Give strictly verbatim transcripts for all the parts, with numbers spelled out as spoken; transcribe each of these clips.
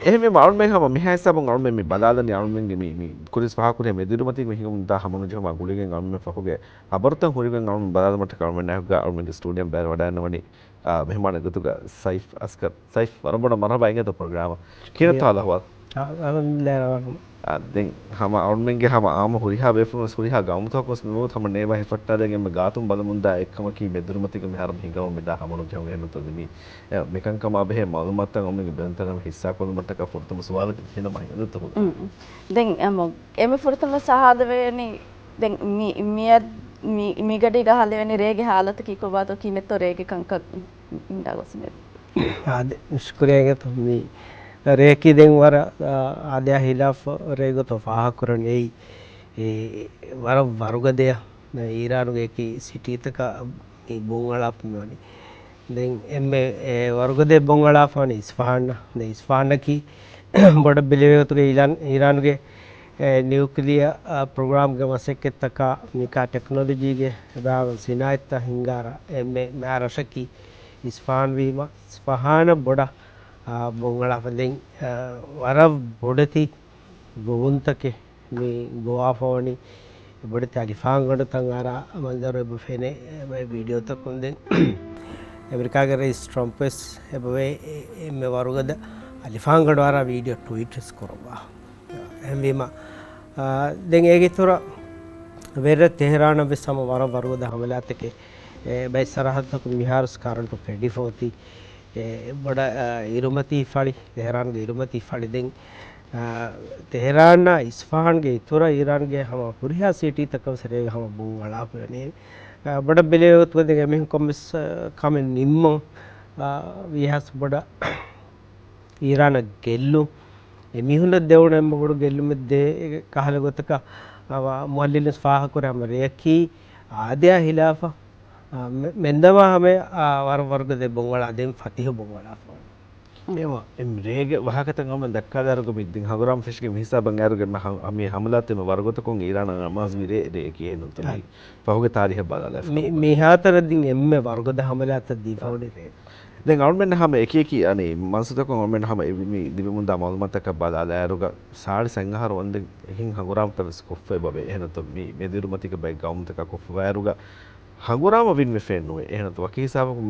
އެހެންވީމަ އަޅުމެން ހަމަ މިހާ ހިސާބުން އަޅުމެން މި ބަލާލަނީ އަޅުމެންގެ މި، މި ކުރިސް ފާހަކުރި މެދުއިރުމަތީގެ ހިނގަމުން ދާ ހަމަނުޖެހުމާ ގުޅިގެން އަޅުމެން ފަހުގެ ހަބަރުތައް ހުރިގެން އަޅުމެން ބަލާލުމަށްޓަކައި އަޅުމެންނާ އަޅުމެންގެ ސްޓޫޑިއޯން ބައިވެރިވަޑައިގަންނަވަނީ، އާ، މެހުމާނެއް ގޮތުގަ ސައިފް އަސްކަރް. ސައިފް ވަރަށް ބޮޑަށް މަރުހަބާ އިނގޭތޯ ޕްރޮގްރާމަށް. ކިހިނެއްތޯ ހާލު އަހުވާލު؟ އަ، އަލްހަމްދުލިއްލާހް. އާ، ދެން ހަމަ އަޅުމެންގެ ހަމަ އާއްމު ހުރިހާ ބޭފުޅުން ވެސް ހުރިހާ ގައުމުތަކަކުން ވެސް މިވަގުތު ހަމަ ނޭވާ ހިފައްޓާލައިގެން އެންމެ ގާތުން ބަލަމުންދާ އެއްކަމަކީ މެދުއިރުމަތީގަ މިހާރު ހިނގަމުން މިދާ ހަމަނުޖެހުން. އެހެންނުތޯ މި އެ، މިކަންކަމާ ބެހޭ މައުލޫމާތުތައް އަޅުމެންގެ ބެލުންތަކަށް ހިއްސާކޮށްލުމަށްޓަކާ ފުރަތަމަ ސުވާލަކީ ކިހިނެއް މަހިން އެނގޭތޯ ހުދާ؟ މް. ދެން އެމަ، އެމެ ފުރަތަމަ އަހާލެވޭނީ، ދެން މި، މިއަދު، މި، މިގަޑީގަ އަހާލެވޭނީ ރޭގެ ހާލަތަކީ ކޮބާތޯ ކިހިނެއްތޯ ރޭގެ ކަންކަން އިންޑާ ގޮސް މިއަދު. އާދެ، ޝުކުރިއްޔާ އިނގޭތޯ މި ރެޔަކީ ދެން ވަރަށް، އާ، އާދަޔާ ހިލާފަށް ރޭ ގޮތަށް ފާހަގަކުރަން އެއީ، އެ، ވަރަށް ވަރުގަދަޔަށް އީރާނުގެ އެކި ސިޓީތަކަށް މި ބޮން އަޅާފަ މިވަނީ. ދެން އެންމެ، އެ، ވަރުގަދަ ބޮން އަޅާފަ ވަނީ އިސްފަހާނަށް. ދެން އިސްފަހާނަކީ ބޮޑަށް ބެލެވޭ ގޮތުގަ އީރާން، އީރާނުގެ، އެ، ނިއުކްލިއާ، އަ، ޕްރޮގްރާމްގެ މަސައްކަތްތަކާ މިކާ ޓެކްނޮލޮޖީގެ ބާވަން ސިނާއަތްތައް ހިންގާރާ އެންމެ މާ ރަށަކީ އިސްފަހާން ވީމަ، އިސްފަހާނަށް ބޮޑަށް، އަ، ބޮން އަޅާފަ. ދެން، އަ، ވަރަށް ބޮޑެތި ގޮވުންތަކެއް މި ގޮވާފަ ވަނީ ބޮޑެތި އަލިފާންގަނޑުތައް އަރާ މަންޒަރު އެބަ ފެނޭ އެބަ ވީޑިއޯތަކުން. ދެން އެމެރިކާގެ ރައީސް ޓްރަމްޕް ވެސް އެބަވޭ އެ، އެންމެ ވަރުގަދަ އަލިފާންގަނޑު އަރާ ވީޑިއޯ ޓްވީޓް ވެސް ކުރައްވާ. އެހެންވީމަ، އާ، ދެން އޭގެ އިތުރަށް ވެރިރަށް ތެހެރާނަށް ވެސް ހަމަ ވަރަށް ވަރުގަދަ ހަމަލާތަކެއް، އެ، ބައެއް ސަރަހައްދުތަކުން މިހާރު ކަރަންޓު ފެޑިފަ އޮތީ. އެ، ބޮޑަށް، އާ، އިރުމަތީ ފަޅި، ތެހެރާންގެ އިރުމަތީ ފަޅި. ދެން، އާ، ތެހެރާނާ އިސްފަހާންގެ އިތުރަށް އީރާންގެ ހަމަ ހުރިހާ ސިޓީތަކަށް ވެސް ރޭގަ ހަމަ ބޮން އަޅާފަ ވަނީ. އާ، ބޮޑަށް ބެލެވޭ ގޮތުގަ ދެން އެމީހުން ކޮންމެސް، އާ، ކަމެއް ނިންމަން، އާ، ވީހާވެސް ބޮޑަށް އީރާނަށް ގެއްލުން، އެމީހުންނަށް ދެވުނު އެންމެ ބޮޑު ގެއްލުމެއް ދޭ ކަހަލަ ގޮތަކަށް، އާ، މުއައްލިމް ވެސް ފާހަގަކުރޭ ހަމަ ރެޔަކީ އާދަޔާ ހިލާފަށް، އާ، މެ-، މެންދަމާ ހަމަ، އާ، ވަރަށް ވަރުގަދަ ބޮން އަޅާ، ދެން ފަތިހު ބޮން އަޅާފަ ވަނީ. އެމަ، އެ ރޭގެ ވާހަކަތައް އަޅުމެން ދައްކާލާއިރުގަ މި ދިން ހަނގުރާމަ ފެށިގެން މި ހިސާބަށް އައިރުގަ މި ހަ-، މި ހަމަލާތެއް މި ވަރުގަދަކޮށް އީރާނަށް އަމާޒުވި ރޭ، ރެޔަކީ އެހެންނުތޯ މި އަ، ފަހުގެ ތާރީހަށް ބަލާލާފަ. މި، މިހާތަނަށް ދިން އެންމެ ވަރުގަދަ ހަމަލާތައް ދީފަ އަ، ވަނީ ރޭ. ދެން އަޅުމެން ހަމަ އެކި އެކި އަނެއް މަންސަތަކުން އަޅުމެން ހަމަ އެ މި ލިބިމުންދާ މައުލޫމާތަކަށް ބަލާލާއިރުގަ ސާޅީސް އެއް އަހަރު ވަންދެން އެހެން ހަނގުރާމަތައް ވެސް ކޮށްފަ އެބަވޭ. އެހެންނުތޯ މި މެދުއިރުމަތީގަ ބައެއް ގައުމުތަކާ ކޮށްފަވާއިރުގަ ހަނގުރާމަ ވިންވެފައެއް ނުވޭ. އެހެންނުތޯ ވަކި ހިސާބަކުން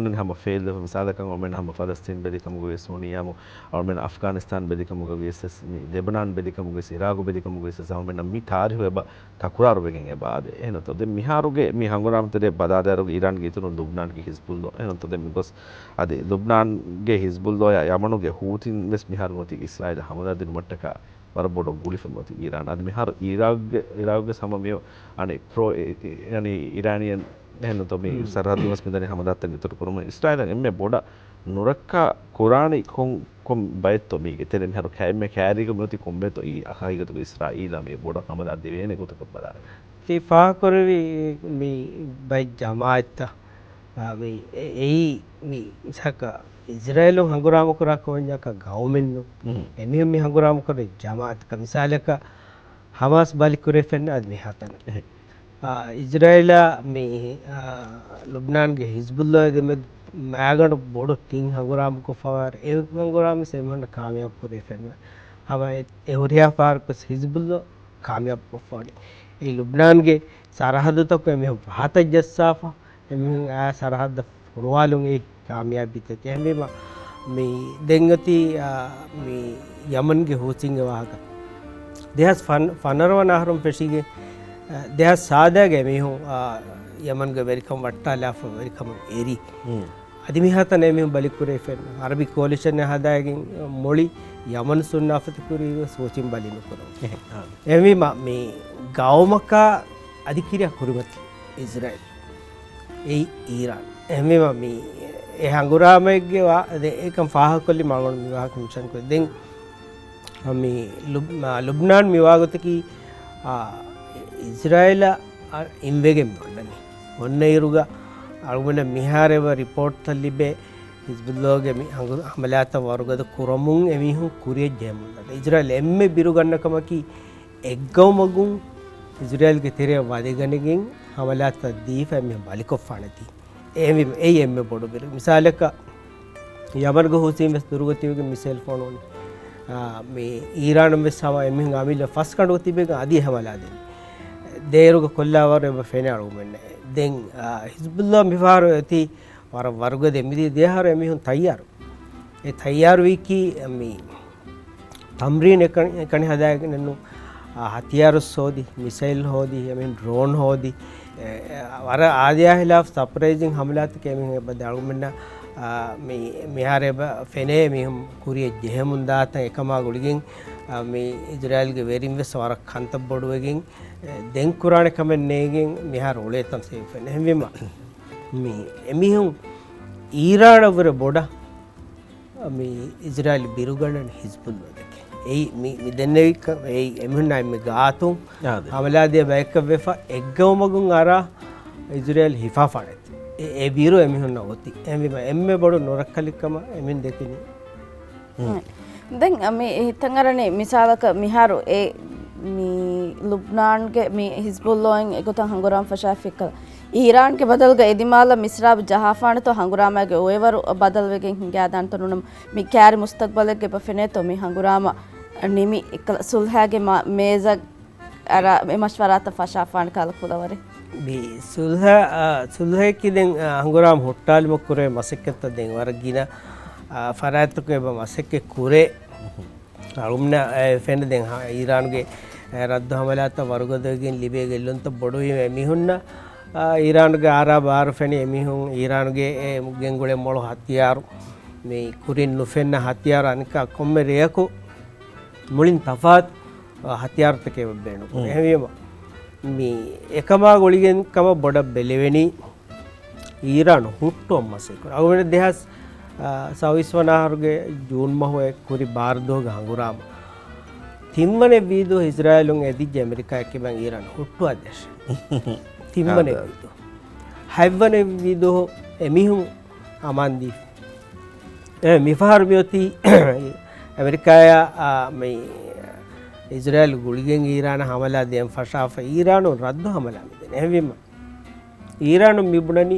މި ހަމަ ފެއިލް ވެފަ. މިސާލަކަށް އަޅުމެން ހަމަ ފަލަސްތީން ބެލި ކަމުގަ ވިޔަސް ހުނިޔާމު، އަޅުމެން އަފްޣާނިސްތާން ބެލި ކަމުގަ ވިޔަސް، މި ލެބަނާން ބެލި ކަމުގަ ވިޔަސް، އިރާގު ބެލި ކަމުގަ ވިޔަސް އަޅުމެންނަށް މި ތާރީހު އެބަ ތަކުރާރުވެގެން އެބަ އާދޭ. އެހެންނުތޯ ދެން މިހާރުގެ މި ހަނގުރާމަތެރޭ ބަލާލާއިރު އީރާންގެ އިތުރުން ލުބްނާންގެ ހިޒްބުއްލޯ. އެހެންނުތޯ ދެން މި ގޮސް އަދި ލުބްނާންގެ ހިޒްބުއްލޯޔާ ޔަމަނުގެ ހޫތީން ވެސް މިހާރު ނުވަތީ އިސްރާއީލަށް ހަމަލާ ދިނުމަށްޓަކާ ވަރަށް ބޮޑަށް ގުޅިފަ ނުވަތީ އީރާން. އަދި މިހާރު އީރާގްގެ، އީރާގްގެ ހަމަ މި އަނެއް ޕްރޯ އެ-، އެ-، އެ-، އަނި އީރާނިއަން އެހެންނުތޯ މި މް. ސަރަހައްދު ވެސް މިދަނީ ހަމަލާތައް އިތުރު ކުރުމަށް. އިސްރާއީލަށް އެންމެ ބޮޑަށް ނުރައްކާ ކުރާނީ ކޮން، ކޮން ބައެއްތޯ މީގެ ތެރޭ މިހާރު ކައިމެ ކައިރީގަ މިއޮތީ ކޮންބައެއްތޯ އީ ހަގީގަތުގަ އިސްރާއީލާ މި ބޮޑަށް ހަމަލާ ދެވޭނެ ގޮތަކަށް ބަލާ. ތި ފާހަގަކުރެއްވި މި ބައެއް ޖަމާއަތްތައް، އާ، މި އެ-، އެއީ މި މިސާލަކަށް އިޒްރޭލުން ހަނގުރާމަ ކުރާ ކޮންޏާކަށް ގައުމެއްނު. މް. އެމީހުން މި ހަނގުރާމަ ކުރި ޖަމާއަތަކަށް. މިސާލަކަށް ހަމާސް ބަލިކުރެވިފައި އަދި މިހާތަނަށް. އެހެ. އާ، އިޒްރޭލާ މި، އާ، ލުބްނާންގެ ހިޒްބުއްލާ ދެމެދު މާގަނޑު ބޮޑު ތިން ހަނގުރާމަ ކޮށްފަވާ އެ ހަނގުރާމަ ސެމިހަން ކާމިޔާބު ކުރެވިފައި. ހަމަ އެ، އެ ހުރިހާ ފަހަރަކު ވެސް ހިޒްބުއްލާ ކާމިޔާބު ކޮށްފަވަނީ. އެ ލުބްނާންގެ ސަރަހައްދުތަކުން އެމީހުން ފަހަތަށް ޖައްސާފަ، އެމީހުން އާ ސަރަހައްދަށް ފޮނުވާލުން އެއީ ކާމިޔާބީތަކެއް. އެހެންވީމަ، މި ދެން އޮތީ، އާ، މި ޔަމަންގެ ހޫސީންގެ ވާހަކަ. ދެހާސް ފަން-، ފަނަރަ ވަނަ އަހަރުން ފެށީގެން، އާ، ދެހާސް ސާދައިގެ އެމީހުން، އާ، ޔަމަންގެ ވެރިކަން ވައްޓާލާފަ ވެރިކަމަށް އެރި. މް. އަދި މިހާތަނަށް އެމީހުން ބަލިކުރެވިފައެއްނު. އަރަބި ކޯލިޝަނެއް ހަދާގެން މޮޅި ޔަމަން ސުންނާ ފަތިކުރީ ވެސް ހޫސީން ބަލި ނުކުރަމުން. އެހެން. އާ. އެހެންވީމަ، މި ގައުމަކާ އަދި ކިރިޔާ ކުރިމަތި އިޒްރާއީލް. އެއީ އީރާން. އެހެންވީމަ، މި އެ ހަނގުރާމައެއްގެ ވާ-، އެކަން ފާހަގަކޮށްލީމަ އަޅުގަނޑު މި ވާހަކަ މެންޝަން ކުރި. ދެން މި ލުބް-، މާ-، ލުބްނާން މިވާގޮތަކީ، އާ، އިޒްރާއީލަށް، އާ، އިންވެގެން މި އޮންނަނީ. އޮންނަ އިރުގަ އަޅުގަނޑަށް މިހާރު އެބަ ރިޕޯޓްތައް ލިބޭ، ހިޒްބުއްލާގެ މި ހަނގު-، ހަމަލާތައް ވަރުގަދަ ކުރަމުން އެމީހުން ކުރިޔަށް ޖެހެމުން. އިޒްރާއީލް އެންމެ ބިރުގަންނަ ކަމަކީ، އެއްގައުމަކުން އިޒްރާއީލްގެ ތެރެއަށް ވަދެގަނެގެން ހަމަލާތައް ދީފަ އެމީހުން ބަލިކޮށްފާނެތީ. އެ-، އެއީ އެންމެ ބޮޑު ބިރު. މިސާލަކަށް، ޔަމަންގެ ހޫސީން ވެސް ދުރުގަ ތިބިގެން މިސައިލް ފޮނުވަނީ. އާ، މި އީރާނުން ވެސް ހަމަ އެމީހުން އަމިއްލަ ފަސް ކަނޑު ތިބެގެން އަދި ހަމަލާ ދެނީ. ދޭއިރުގަ ކޮށްލާ ވަރު އެބަ ފެނޭ އަޅުގަނޑުމެންނަށް. ދެން، އާ، ހިޒްބުއްލާ މިފަހަރު އޮތީ ވަރަށް ވަރުގަދަ. މިދިޔަ ދެ އަހަރު އެމީހުން ތައްޔާރު. އެ ތައްޔާރުވީކީ މި ތަމްރީން އެކަނި، އެކަނި ހަދާގެން ނޫން، އާ، ހަތިޔާރު ހޯދި، މިސައިލް ހޯދި، އެމީހުން ޑްރޯން ހޯދި، އެ، އެ، ވަރަށް އާދަޔާ ހިލާފް ސަޕްރައިޒިން ހަމަލާތަކެއް އެމީހުން އެބަ ދެ އަޅުގަނޑުމެންނަށް، އާ، މި، މިހާރު އެބަ ފެނޭ މީހުން ކުރިޔަށް ޖެހެމުން ދާތަން. އެކަމާ ގުޅިގެން، އާ، މި އިޒްރާއިލްގެ ވެރިން ވެސް ވަރަށް ކަންތައް ބޮޑުވެގެން، އެ، ދެން ކުރާނެ ކަމެއް ނޭނގެން މިހާރު އުޅޭތަން ސޭފް ވެން. އެހެންވީމަ، މި އެމީހުން އީރާނަށްވުރެ ބޮޑަށް މި އިޒްރާއިލް ބިރުގަންނަނީ ހިޒްބުއްލާ ދެކެ. އެއީ މި، މި ދެންނެވި ކަ-، އެއީ އެމީހުންނާ އެންމެ ގާތުން އާދެ. ހަމަލާދިޔަ ބަޔަކަށް ވެފަ އެއްގައުމަގުން އަރާ އިޒްރާއިލް ހިފާފާނެތެ. އެ، އެ ބިރު އެމީހުންނަށް އޮތީ. އެހެންވީމަ އެންމެ ބޮޑު ނުރައްކަލެއްކަމަށް އެމީހުން ދެކެނީ. ހުން. ދެން މި ހިތަށް އަރަނީ މިސާލަކަށް މިހާރު އެ މި ލުބްނާންގެ މި ހިޒްބުއްލާއިން އެގޮތަށް ހަނގުރާމަ ފަށާފިއްކަލަ. އީރާންގެ ބަދަލުގަ އެދިމާލަށް މިސްރާބު ޖަހާފާނެތޯ ހަނގުރާމައިގެ އޮއެވަރު ބަދަލުވެގެން ހިނގާދާނެތޯ ނޫނަމަ މި ކާރި މުސްތަގްބަލެއްގެ އެބަ ފެނޭތޯ މި ހަނގުރާމަ ނިމި އެއްކަލަ ސުލްހައިގެ މަ-، މޭޒަށް އަރާ އެ މަޝްވަރާތައް ފަށާފާނެ ކަހަލަ ކުލަވަރެއް. މި ސުލްހަ، އާ، ސުލްހައަކީ ދެން، އާ، ހަނގުރާމަ ހުއްޓާލުމަށް ކުރެވޭ މަސައްކަތްތައް ދެން ވަރަށް ގިނަ، އާ، ފަރާތްތަކުން އެބަ މަސައްކަތް ކުރޭ. އަޅުމްނަ، އެ، ފެން ދެން ހަ-، އީރާނުގެ، އެ، ރައްދު ހަމަލާތައް ވަރުގަދަވެގެން ލިބޭ ގެއްލުންތައް ބޮޑުވީމަ އެމީހުންނަށް، އާ، އީރާނުގެ އާރާ ބާރު ފެނި އެމީހުން އީރާނުގެ އެ ގެންގުޅޭ މޮޅު ހަތިޔާރު، މި ކުރިން ނުފެންނަ ހަތިޔާރު އަނެއްކާ ކޮންމެ ރެޔަކު މުޅިން ތަފާތު، އާ، ހަތިޔާރުތަކެއް ބޭނުން ކުރޭ. އެހެންވީމަ، މި އެކަމާ ގުޅިގެން ކަމަށް ބޮޑަށް ބެލެވެނީ އީރާނު ހުއްޓުވަން މަސައްކަތް. އަޅުގަނޑު ދެހާސް، އާ، ސައުވީސް ވަނަ އަހަރުގެ ޖޫން މަހު އެ ކުރި ބާރުދުވަހުގެ ހަނގުރާމަ. ތިންވަނެ ވީދު އިޒްރާއިލުން އެދިއްޖެ އެމެރިކާއެކި ބަން އީރާން ހުއްޓުވާ ދޭށޭ. ތިންވަނެ ވީދު. ހަތްވަނެ ވީދު އެމީހުން އަމާން ދީފި. އެ، މިފަހަރު މިއޮތީ އެމެރިކާޔާ، އާ، މި އިޒްރާއިލް ގުޅިގެން އީރާނަށް ހަމަލާ ދޭން ފަށާފަ އީރާނުން ރައްދު ހަމަލާ މިދެން. އެހެންވީމަ، އީރާނުން މި ބުނަނީ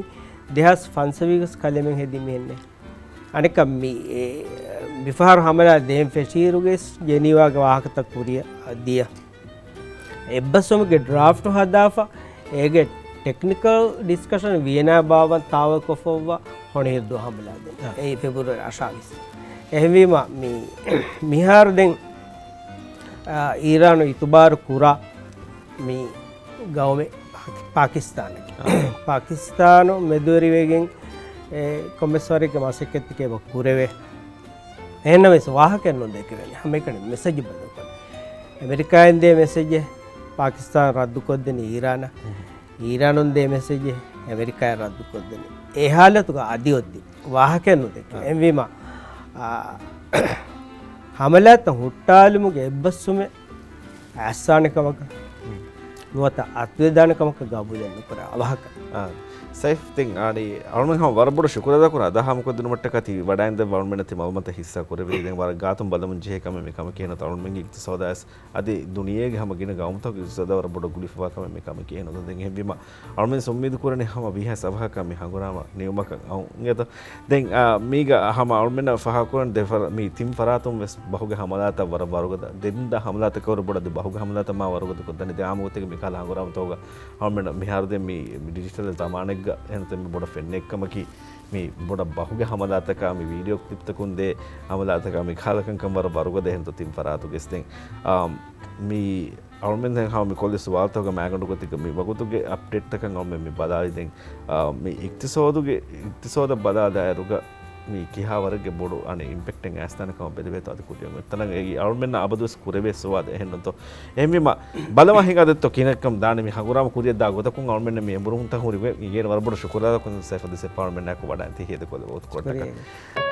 ދެހާސް ފަންސަވީސް ކަލޭމެން ހެދި މިހެންނޭ. އަނެކަ މި، އެ، މިފަހަރު ހަމަލާ ދޭން ފެށިއިރުގެސް ޖެނީވާގެ ވާހަކަތައް ކުރިއަށް ދިޔަ. އެއްބަސްވުމުގެ ޑްރާފްޓް ހަދާފަ، އޭގެ ޓެކްނިކަލް ޑިސްކަޝަން ވިއެނާ ބާވަން ތާވަލްކޮށްފައްވާ ހޮނިހިރު ދުވަހު ހަމަލާ ދޭން. އާ. އެއީ ފެބްރުއަރީ އަށާވީސް. އެހެންވީމަ، މި، މިހާރު ދެން، އާ، އީރާނު އިތުބާރު ކުރާ މި ގައުމެއް ޕާކި-، ޕާކިސްތާނެއް. އާ. ޕާކިސްތާނު މެދުވެރިވެގެން އެ ކޮންމެސް ވަރެއްގެ މަސައްކަތްތަކެއް އެބަ ކުރެވޭ. އެހެންނަމަވެސް ވާހަކައެއް ނުދެކެވޭނެ. ހަމައެކަނި މެސެޖެއް ބަދަލުކޮށް. އެމެރިކާއިން ދޭ މެސެޖެއް ޕާކިސްތާން ރައްދުކޮށްދެނީ އީރާނަށް. އީރާނުން ދޭ މެސެޖެއް އެމެރިކާއިން ރައްދުކޮށްދެނީ. އެ ހާލަތުގަ އަދި އޮތީ ވާހަކައެއް ނުދެކެވޭ. އާ. އެހެންވީމަ، އާ، ހަމަލާތައް ހުއްޓާލުމުގެ އެއްބަސްވުމެއް އައްސާނެ ކަމަކަށް، ހުން. ނުވަތަ އަތުވެދާނެ ކަމަކަށް ގަބޫލެއް ނުކުރާ އަވަހަކަށް. އާ، ސައިފް ދެން އާނީ އަޅުމެން ހަމަ ވަރަށް ބޮޑަށް ޝުކުރު އަދާކުރަން އަދާ ހާމަކޮށްދިނުމަށްޓަކާ ތި ވަޑައިން ދެއްވާ އަޅުމެންނަށް ތި މައުލޫމާތު ހިއްސާ ކުރެއްވި. ދެން ވަރަށް ގާތުން ބަލަމުން ޖެހޭ ކަމެއް މި ކަމަކީ. އެހެންނަމަވެސް އަޅުމެންގެ އިޤްތިޞާދާ ވެސް އަދި ދުނިޔޭގެ ހަމަ ގިނަ ގައުމުތަކުގެ އިޤްތިޞާދަށް ވަރަށް ބޮޑަށް ގުޅިފަވާ ކަމެއް މި ކަމަކީ. އެހެންނު ދެން އެހެންވީމަ އަޅުމެން އުއްމީދު ކުރަނީ ހަމަ ވީހާވެސް އަވަހަކަށް މި ހަނގުރާމަ ނިމުމަކަށް އައު އިނގޭތޯ. ދެން، އާ، މީގަ ހަމަ އަޅުމެންނަށް ފާހަގަކުރަން ދެ ފަރ-، މި ތިން ފަރާތުން ވެސް ބަހުގެ ހަމަލާތައް ވަރަށް ވަރުގަދަ. ދެން ދާ ހަމަލާތަކަށްވުރެ ބޮޑަށް ދެ ބަހުގެ ހަމަލާތައް މާ ވަރުގަދަ ކޮށްދަނީ. ދެ އާއްމު ގޮތެއްގަ މިކަހަލަ ހަނގުރާމަތަކުގަ އަޅުމެންނަށް މިހާރު ދެން މި، މި ޑިޖިޓަލް ޒަމާނެއްގަ އެހެންތަ މި ބޮޑަށް ފެންނަ އެއްކަމަކީ، މި ބޮޑަށް ބަހުގެ ހަމަލާތަކާ މި ވީޑިއޯ ކްލިޕްތަކުން ދޭ ހަމަލާތަކާ މި ކަހަލަ ކަންކަން ވަރަށް ވަރުގަދަ. އެހެންތޯ ތިން ފަރާތުގެސް ދެން، އާ، މި އަޅުމެން ދެން ހަމަ މި ކޮށްލި ސުވާލުތަކުގެ މާގަނޑު ގޮތެއްގަ މި ވަގުތުގެ އަޕްޑޭޓްތަކަށް އަޅުމެން މި ބަލާލި ދެން، އާ، މި އިޤްތިޞާދުގެ، އިޤްތިޞާދަށް ބަލާލާއިރުގަ މި ކިހާވަރެއްގެ ބޮޑު އަނެއް އިމްޕެކްޓެއް އައިސްދާނެ ކަމަށް ބެލެވޭތޯ އަދި ކުރިއަށް އޮތް ތަނަށް އެއީ އަޅުމެންނަށް އަބަދުވެސް ކުރެވޭ ސުވާލެއް އެހެންނުތޯ. އެހެންވީމަ ބަލަމާ ހިނގާދެއްތޯ ކިހިނެއްކަން ދާނެ މި ހަނގުރާމަ ކުރިއަށް ދާ ގޮތަކުން އަޅުމެންނަށް މި އެނބުރުމުންތައް ހުރި އިނގޭނެ ވަރަށް ބޮޑަށް ޝުކުރާ ދައްކަން ސައިފަށް ދެ ސެއްޕާ އަޅުމެންނާއެކު ވަޑައިން ތި ހޭދަކޮށްލެވޭ ވަގުތު ކޮށްޓަކަށް. ކުރިއަށް.